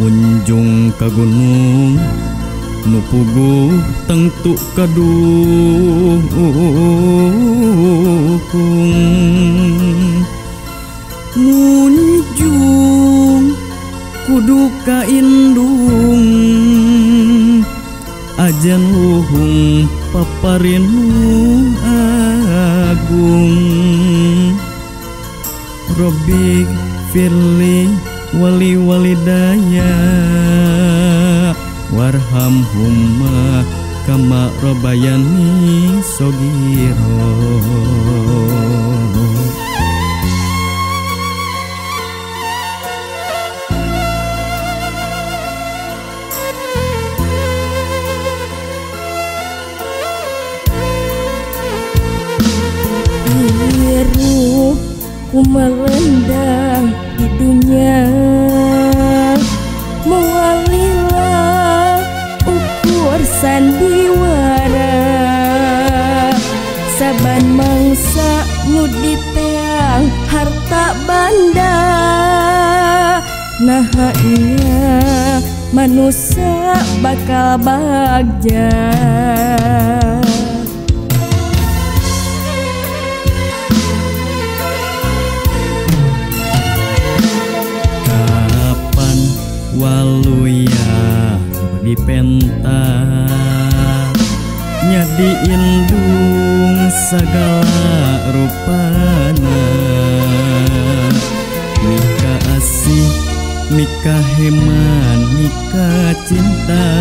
Munjung ka gunung nu puguh tengtu kadukung. Munjung kudu ka indung ajan luhung paparin nu agung. Robbi firli wali walidaya warhamhuma kama robayani sogiro. Hirup ku melendang di dunia, mualila ukur sandiwara. Saban mangsa nu diteang harta banda, naha nya manusia bakal bagja. Waluya dipenta nyadi indung sagala rupana. Mika asih, mika heman, mika cinta,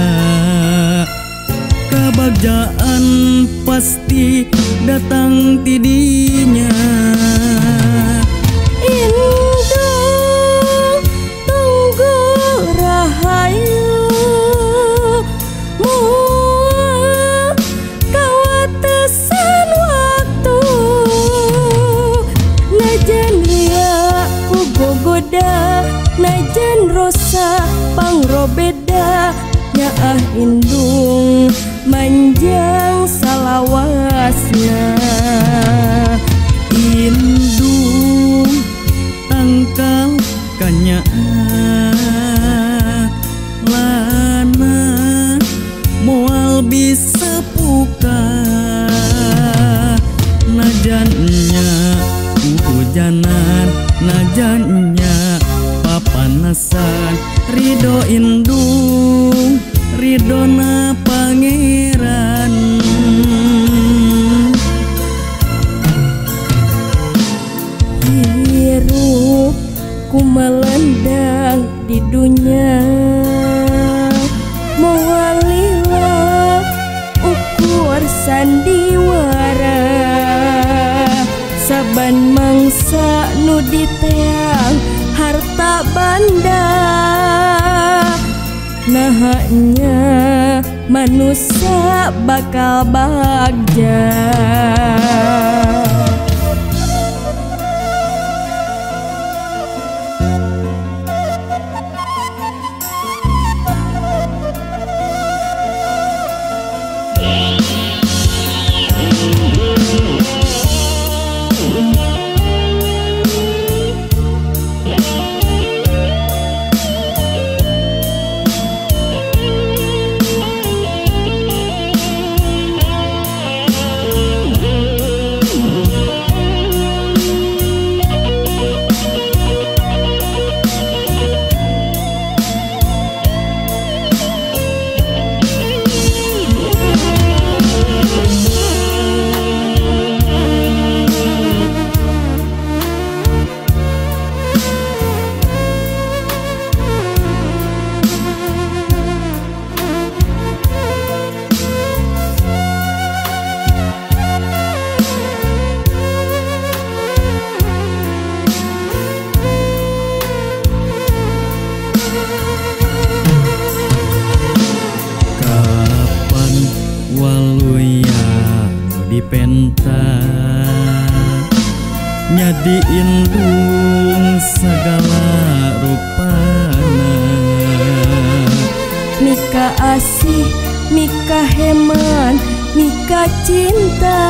kabagjaan pasti datang tidinya. Najan rosa pangrobeda nyaah indung manjang salawasna. Indung tangkal kanyaah lana moal bisa puka. Najannya hujanan, najannya papanasan, ridho indung ridhona pangeran. Hirup ku melendang di dunia, mualila ukur sandiwara. Saban mangsa nu diteang harta banda, naha nya manusia bakal bagja. Waluya dipenta nyadi indung sagala rupana. Mika asih, mika heman, mika cinta,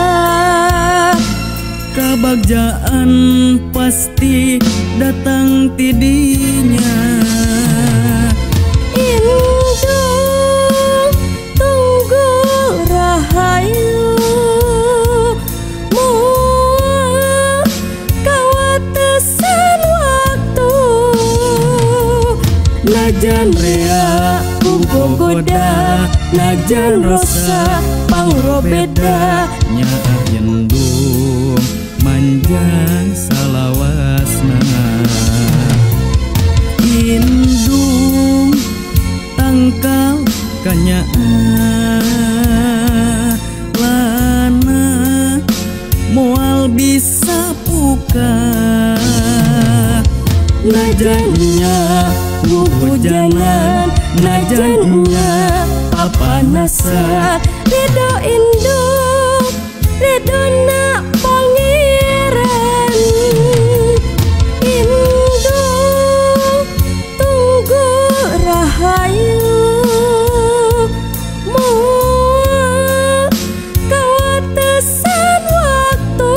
kabagjaan pasti datang tidinya. Najan rea ku gogoda, najan rosa pangrobeda. Nyaah indung manjang salawasna. Indung tangkal kanyaah lana moal bisa buka. Najannya hujanan, najannya papanasan. Ridho indung, ridho na pangeran. Indung tunggu rahayu, moal kawatesan waktu.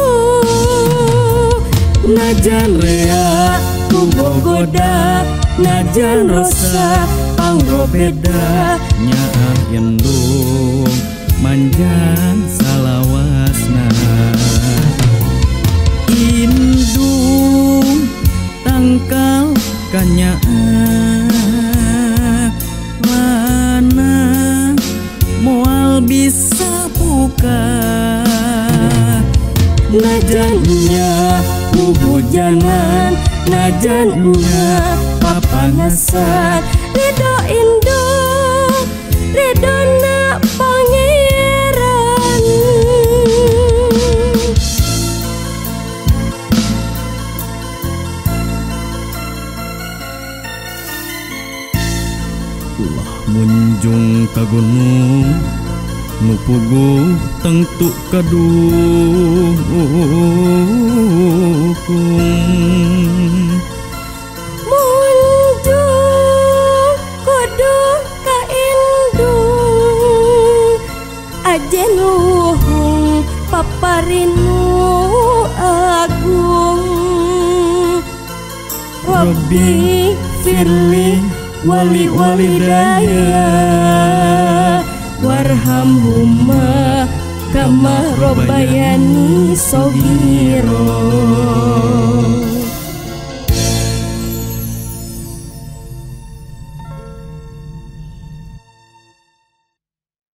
Najan rea ku gogoda, najan rosa pangrobeda. Nyaah indung manjang salawasna. Indung tangkal kanyaah lana moal bisa buka. Najannya hujanan, najannya papanasan. Ridho indung, ridho na pangeran. Ulah munjung ka gunung nu puguh tengtu kadukung. Munjung kudu ka indung, ajen luhung paparinu agung. Rabbi firli wali walidaya warhamhuma kama robayani sogiro.